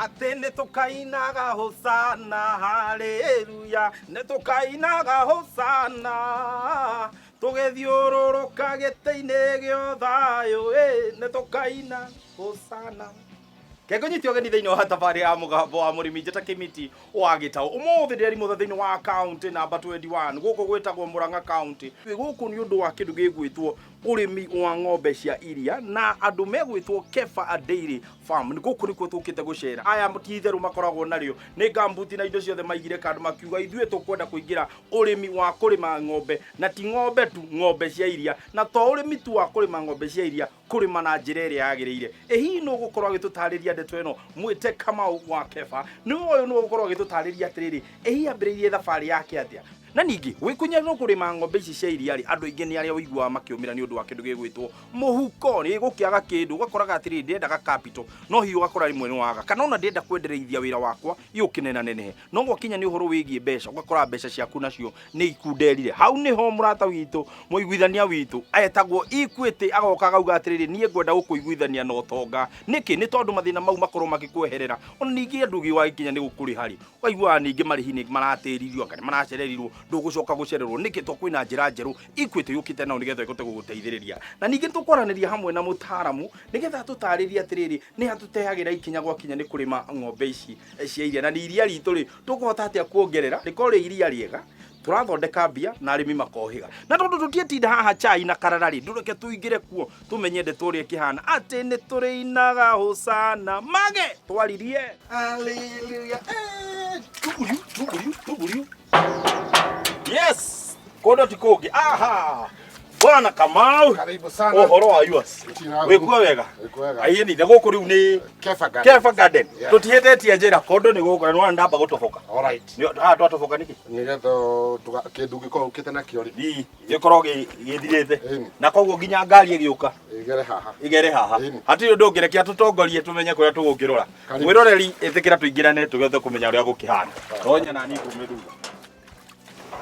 Atĩ nĩ tũkainaga hosana, haleluya, nĩ tũkainaga hosana tũgĩthiũrũrũka gĩtĩ-inĩ gĩa thayũ, ĩ nĩ tũkaina hosana. Kengũnyiti ũgeni thĩinĩ wa thabarĩ ya Mũgambo wa Mũrĩmi, njĩta Kĩmiti wa Gĩtaũ. Ũmũthĩ ndĩrĩ mũthe thĩinĩ wa kaunti namba 21, gũkũ gwĩtagwo Mũrang'a Kaunti. Gũkũ nĩ ũndũ wa kĩndũ gĩgwĩtwo ũrĩmi wa ng'ombe cia iria na andũ megwĩtwo Kefa Dairy Farm. Gũkũ nĩkuo tũkĩte gũcera. Aya ti itherũ makoragwo narĩo nĩ ngambuti na indo ciothe maigire kando, makiuga ithuĩ tũkwenda kũingĩra ũrĩmi wa kũrĩma ng'ombe, na ti ng'ombe tu, ng'ombe cia iria, na to ũrĩmi tu wa kũrĩma ng'ombe cia iria, kũrĩma na njĩra ĩrĩa yagĩrĩire. Ĩ hihi nũ ũgũkorwo agĩtũtarĩria ndeto ĩno? Mwĩte Kamau wa Kefa nĩwe ũyũ, nĩwe ũgũkorwo agĩtũtarĩria atĩrĩrĩ, ĩ hihi ambĩrĩirie thabarĩ yake atĩa? Na ningĩ gwĩkunya no kũrĩma ng'ombe ici cia iria rĩ, andũ aingĩ nĩ arĩa ũiguaga makĩũmĩra nĩ ũndũ wa kĩndũ gĩgwĩtwo mũhuko, nĩ gũkĩaga kĩndũ, ũgakoraga atĩrĩrĩ, ndĩrendaga capital, no hihi ũgakora rĩmwe nĩ waga, kana ona ndĩrenda kwendereithia wĩra wakwa yũkĩnenanenehe, no gwakinya nĩ ũhoro wĩgiĩ mbeca, ũgakora mbeca ciaku nacio nĩ ikunderire. Hau nĩho mũrata witũ, mũiguithania witũ etagwo Equity, agoka akauga atĩrĩrĩ, niĩ ngwenda gũkũiguithania na ũtonga. Nĩkĩ? Nĩ tondũ mathĩna mau makorwo makĩkweherera. Ona ningĩ andũ gwagĩkinya nĩ gũkũrĩha rĩ, ũkaiguaga ningĩ marĩhi nĩ maratĩririo, anga nĩ maracererirwo, ndũgũcoka gũcererwo. Nĩkĩ? Tondũ kwĩna njĩra njerũ Equity yũkĩte nayo nĩgetha ĩhote gũgũteithĩrĩria. Na ningĩ nĩ tũkwaranĩria hamwe na mũtaaramu nĩgetha atũtarĩrie atĩrĩrĩ, nĩ ha tũteagĩra ikinya gwakinya nĩ kũrĩma ng'ombe ici cia iria, na nĩ iria ritũ rĩ, tũkũhota atĩa kuongerera rĩkorwo rĩ iria rĩega, tũrathondeka mbia na arĩmi makohĩga. Na tondũ tũtiĩtinda haha chai na karara rĩ, ndũreke tũingĩre kuo tũmenye ndeto ũrĩa ĩkĩhana, atĩ nĩ tũrĩinaga hosana mage twaririe. Hallelujah. Tuburiu, tuburiu, tuburiu. Yes, kũndũ ti kũngĩ. Aha, Bwana Kamau. Karibu sana. Ũhoro wa yours? Wĩkuo wega? Wĩkuo wega. Aiyeni na gũkũ rĩu nĩ Kefa Garden. Kefa Garden. Yeah. Tũtihĩtĩtie njĩra, kũndũ nĩ gũkũ na nĩwona ndamba gũtoboka. All right. Haha twatoboka nĩkĩ? Nĩgetha kĩndũ ũngĩkorwo ũkĩte nakĩo rĩ, Ii, gĩkorwo gĩthirĩte. Ĩni. Na koguo nginya ngari ĩgĩũka ĩgere haha. Ĩgere haha. Ĩni. Hatirĩ ũndũ ũngĩ, reke atũtongorie tũmenye kũrĩa tũgũkĩrora. Karibu. Mwĩroreri, ĩtĩkĩra tũingĩrane tũgethe kũmenya ũrĩa gũkĩhana. Tonya na niĩ ngume thutha.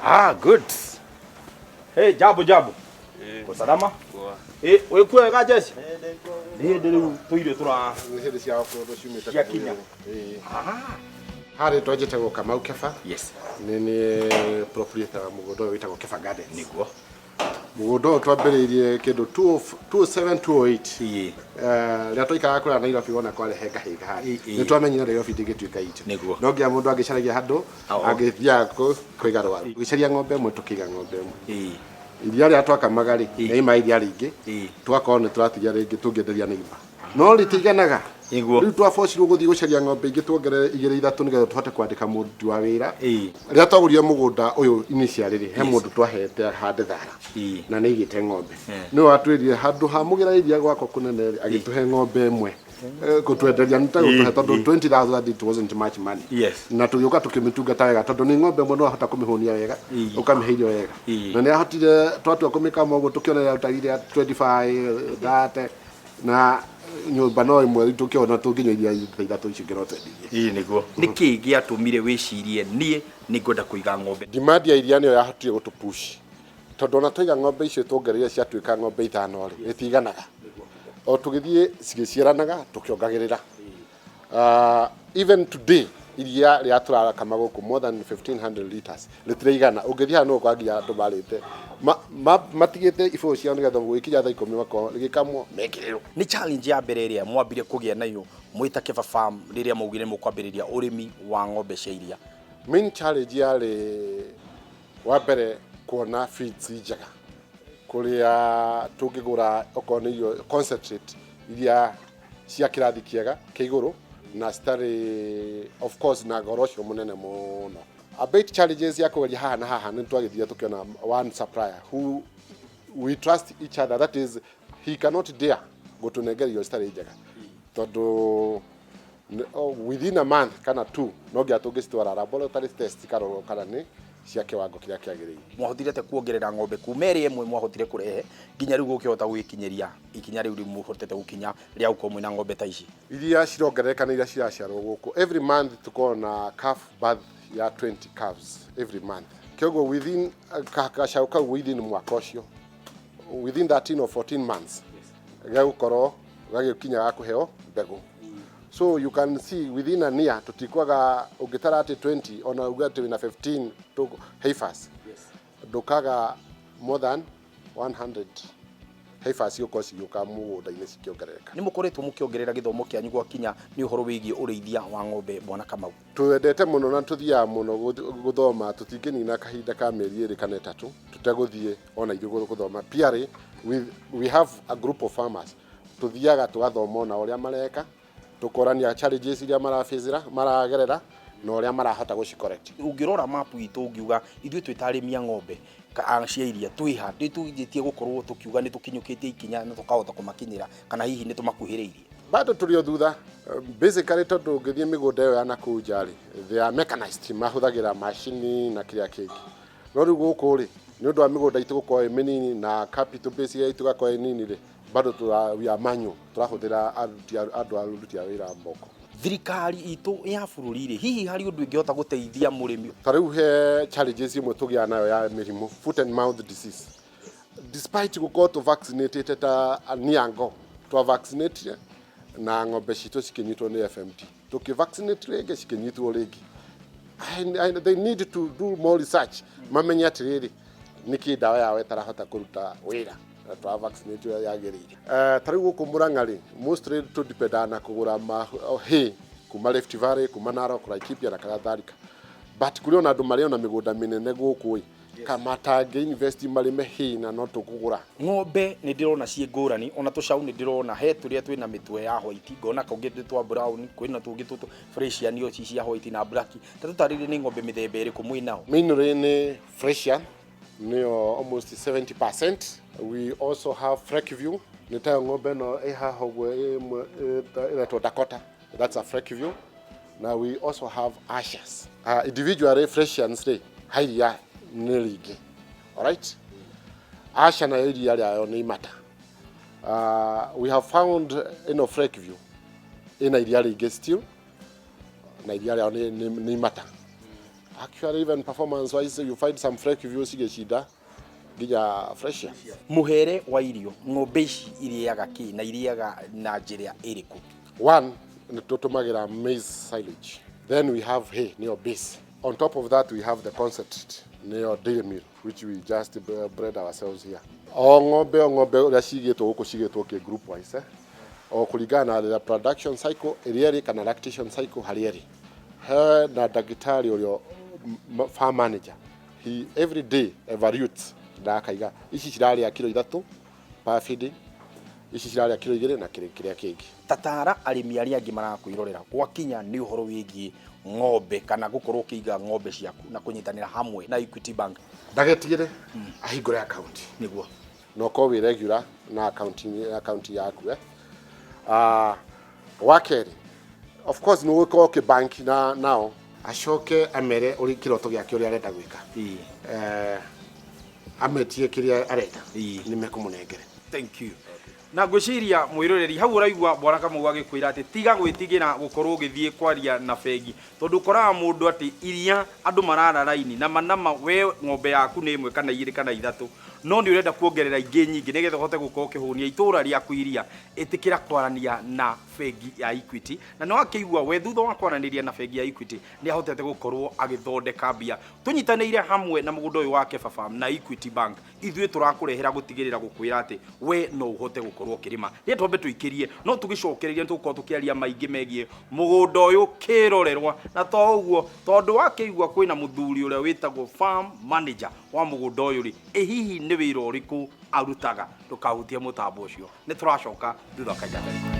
Ah, good. Hey, jambo jambo. Kwa salama? Eh, wĩkuo wega Jesse? Nĩ hĩndĩ rĩu tũirio tũra Nĩ hĩndĩ cia kũndũ ciumĩte. Ciakinya. Ĩĩ. Harĩ njĩtagwo Kamau Kefa. Nĩ niĩ proprietor wa mũgũnda ũyũ wĩtagwo Kefa Gardens. Mũgũnda ũyũ twambĩrĩirie kĩndũ 2007, 2008. Rĩrĩa twaikaraga kũrĩa Nairobi, wona kwarĩ hengahĩnga harĩa. Nĩ twamenyire Nairobi ndĩngĩtuĩka itũ. No nginya mũndũ angĩcaragia handũ angĩthiaga kũiga rwaru. Tũgĩcaria ng'ombe ĩmwe, tũkĩiga ng'ombe ĩmwe. Iria rĩrĩa twakamaga rĩ, nĩ iria rĩingĩ, tũgakorwo nĩ tũratigia rĩngĩ tũngĩenderia neighbor. No rĩtiiganaga. Rĩu twabocirwo gũthiĩ gũcaria ng'ombe ingĩ, tuongerere igĩrĩ ithatũ nĩgetha tũhote kwandĩka mũruti wa wĩra. Rĩrĩa twagũrire mũgũnda ũyũ initially rĩ, he mũndũ twahete ahande thara na nĩ aigĩte ng'ombe. Nĩwe watwĩrire handũ ha mũgĩra iria gwakwa kũnene rĩ, agĩtũhe ng'ombe ĩmwe. Gũtwenderia nĩ ta gũtũhe, tondũ 20,000, it wasn't much money. Na tũgĩũka tũkĩmĩtungata wega, tondũ nĩ ng'ombe ĩmwe, nĩwahota kũmĩhũnia wega, ũkamĩhe irio wega. Na nĩ ahotire, twatua kũmĩkama ũguo, tũkĩona ĩraruta iria 25, 30, na nyũmba no ĩmwe. Rĩu tũkĩona tũngĩnyua iria ta ithatũ, icio ingĩ no twendirie. Ĩĩ nĩguo. Nĩkĩ gĩatũmire wĩcirie niĩ nĩ ngwenda kũiga ng'ombe? Demand ya iria nĩyo yahotire gũtũpush, tondũ ona twaiga ng'ombe icio tuongereire ciatuĩka ng'ombe ithano rĩ, ĩtiganaga o tũgĩthiĩ cigĩciaranaga tũkĩongagĩrĩra. Even today iria rĩrĩa tũrakama gũkũ, more than 1500 liters, rĩtiraigana. Ũngĩthiĩ haha nĩ ũgũkora nginya andũ marĩte matigĩte ibũyũ ciao nĩgetha gũgĩkinya thaa 10 makorwo rĩgĩkamwo mekĩrĩrwo. Nĩ challenge ya mbere ĩrĩa mwambire kũgĩa nayo mwĩta Kefa Farm rĩrĩa mwaugire mũkwambĩrĩria ũrĩmi wa ng'ombe cia iria? Main challenge yarĩ wa mbere kuona feeds njega kũrĩa tũngĩgũra, okorwo nĩ irio concentrate iria cia kĩrathi kĩega kĩa igũrũ na citarĩ of course na goro ũcio mũnene mũno. A bit challenges ya kũgeria haha na haha, nĩ twagĩthire tũkĩona one supplier who we trust each other, that is, he cannot dare gũtũnengera irio citarĩ njega, tondũ within a month kana two no nginya tũngĩcitwara laboratory test ikarorwo kana nĩ cia kĩwango kĩrĩa kĩagĩrĩire. Mwahotire atĩa kuongerera ng'ombe kuma ĩrĩa ĩmwe mwahotire kũrehe nginya rĩu gũkĩhota gũgĩkinyĩria ikinya rĩu rĩu mũhotete gũkinya rĩa gũkorwo mwĩna ng'ombe ta ici? Iria cirongerereka nĩ iria ciraciarwo gũkũ. Every month tũkorwo na calf birth ya 20 calves every month. Kĩoguo within gacaũ kau, within mwaka ũcio, within 13 or 14 months, gegũkorwo gagĩkinya ga kũheo mbegũ. So you can see within a year tutikwaga ũngĩtara atĩ 20, ona uge atĩ wĩna 15 heifers, ndũkaga more than 100 heifers cigũkorwo cigĩũka mũgũnda-inĩ cikĩongerereka. Nĩ mũkoretwo mũkĩongerera gĩthomo kĩanyu gwakinya nĩ ũhoro wĩgiĩ ũrĩithia wa ng'ombe, bwana Kamau? Twendete mũno na tũthiaga mũno gũthoma. Tũtingĩnina kahinda ka mĩeri 2 kana 3 tũtegũthiĩ ona ithuĩ gũthoma. PRA, we have a group of farmers, tũthiaga tũgathoma ona ũrĩa mareka, tũkorania challenges iria marabĩcĩra, maragerera na ũrĩa marahota gũci correct. Ũngĩrora mapu itũ, ũngiuga ithuĩ twĩ ta arĩmi a ng'ombe cia iria twĩha nĩ tũnjĩtie gũkorwo tũkiuga nĩ tũkinyũkĩtie ikinya na tũkahota kũmakinyĩra, kana hihi nĩ tũmakuhĩrĩirie? Bado tũrĩ o thutha basically, tondũ ũngĩthiĩ mĩgũnda ĩyo ya nakũu nja rĩ, they are mechanized, mahũthagĩra macini na kĩrĩa kĩngĩ. No rĩu gũkũ rĩ, nĩ ũndũ wa mĩgũnda itũ gũkorwo ĩ mĩnini na capital base itũ ĩgakorwo ĩ nini rĩ, bado tũra, we are manual, tũrahũthĩra aruti andũ aruti a wĩra a moko. Thirikari itũ ya bũrũri rĩ, hihi harĩ ũndũ ĩngĩhota gũteithia mũrĩmi? Ta rĩu he challenges imwe tũgĩaga nayo ya mĩrimũ, foot and mouth disease. Despite gũkorwo tũ vaccinatĩte ta niango twa vaccinatire na ng'ombe citũ cikĩnyitwo nĩ FMD, tũkĩ vaccinate rĩngĩ cikĩnyitwo rĩngĩ. They need to do more research mamenye atĩrĩrĩ, nĩkĩ ndawa yao ĩtarahota kũruta wĩra na twa vaccinate ũrĩa yagĩrĩire. Ta rĩu gũkũ Murang'a rĩ, mostly tũdipendaga na kũgũra hay kuma Rift Valley, kuma Narok, Laikipia na kadhalika, but kũrĩ ona andũ marĩ ona mĩgũnda mĩnene gũkũ ĩ matangĩ invest marĩme hay na no tũkũgũra. Ng'ombe nĩ ndĩrona ciĩ ngũrani, ona tũcaũ nĩ ndĩrona he tũrĩa twĩna mĩtwe ya white, ngona kũngĩ nĩ twa brown, kwĩna tũngĩ tũtũ Friesian ici cia white na black. Ta tũtarĩrie nĩ ng'ombe mĩthemba ĩrĩkũ mwĩ nao? Mainly nĩ Friesian, nĩyo almost 70%. We also have Fleckvieh, nĩ tayo ng'ombe ĩno ĩ haha ũguo ĩmwe ĩretwo Dakota, that's a Fleckvieh. Now we also have Ayrshires. Individually Friesians rĩ, ha iria nĩ rĩingĩ, alright. Ayrshire nayo iria rĩayo nĩ imata. We have found ĩno Fleckvieh ĩna iria rĩingĩ still, na iria rĩao nĩ imata. Actually, even performance wise, you find some Fleckvieh cigĩcinda nginya Friesian. Mũhere wa irio, ng'ombe ici irĩaga kĩ na irĩaga na njĩra ĩrĩkũ? One, nĩ tũtũmagĩra maize silage. Then we have hay, nĩyo base. On top of that we have the concentrate, nĩyo dairy meal, which we just bread ourselves here. O ng'ombe o ng'ombe ũrĩa cigĩtwo gũkũ, cigĩtwo kĩ group wise, eh? O kũringana na the production cycle ĩrĩa ĩrĩ kana lactation cycle harĩa ĩrĩ. He na ndagĩtarĩ ũrĩa farm manager, he every day evaluates na akaiga ici cirarĩa kiro 3 per feeding, ici cirarĩa kiro 2 na kĩrĩ kĩrĩa kĩngĩ. Tatara arĩmi arĩa angĩ marakwĩrorera gwakinya nĩ ũhoro wĩgiĩ ng'ombe kana gũkorwo ũkĩiga ng'ombe ciaku na kũnyitanĩra hamwe na Equity Bank. Ndagetigĩre, ahingũre account. Na ũkorwo wĩ regular na account yaku, eh. Wa kerĩ, of course nĩ ũgũkorwo ũkĩbank na nao, acoke amere ũrĩ kĩroto gĩake ũrĩa arenda gwĩka. Ametie kĩrĩa arenda, nĩ mekũmũnengere. Thank you. Na ngwĩciria mwĩroreri hau ũraigua bwana Kamau agĩkwĩra atĩ tiga gwĩtigĩra gũkorwo ũgĩthiĩ kwaria na bengi, tondũ ũkoraga mũndũ atĩ iria andũ marara raini na manama, we ng'ombe yaku nĩ 1 kana 2 kana 3, no nĩ ũrenda kuongerera ingĩ nyingĩ nĩgetha ũhote gũkorwo ũkĩhũnia itũra rĩaku iria. Ĩtĩkĩra kwarania na bengi ya Equity, na nĩ wakĩigua we thutha wa kwaranĩria na bengi ya Equity nĩ ahotete gũkorwo agĩthondeka mbia. Tũnyitanĩire hamwe na mũgũnda ũyũ wa Kepha Farm na Equity Bank, ithuĩ tũrakũrehera gũtigĩrĩra gũkwĩra atĩ we no ũhote gũkorwo ũkĩrĩma. Rĩrĩa twambe tũikĩrie no tũgĩcokereria, nĩ tũgũkorwo tũkĩaria maingĩ megiĩ mũgũnda ũyũ kĩrorerwa, na to ũguo, tondũ wakĩigua kwĩna mũthuri ũrĩa wĩtagwo farm manager wa mũgũnda ũyũ rĩ, ĩ hihi nĩ wĩra ũrĩkũ arutaga? Ndũkahutie mũtambo ũcio, nĩ tũracoka thutha wa kahinda.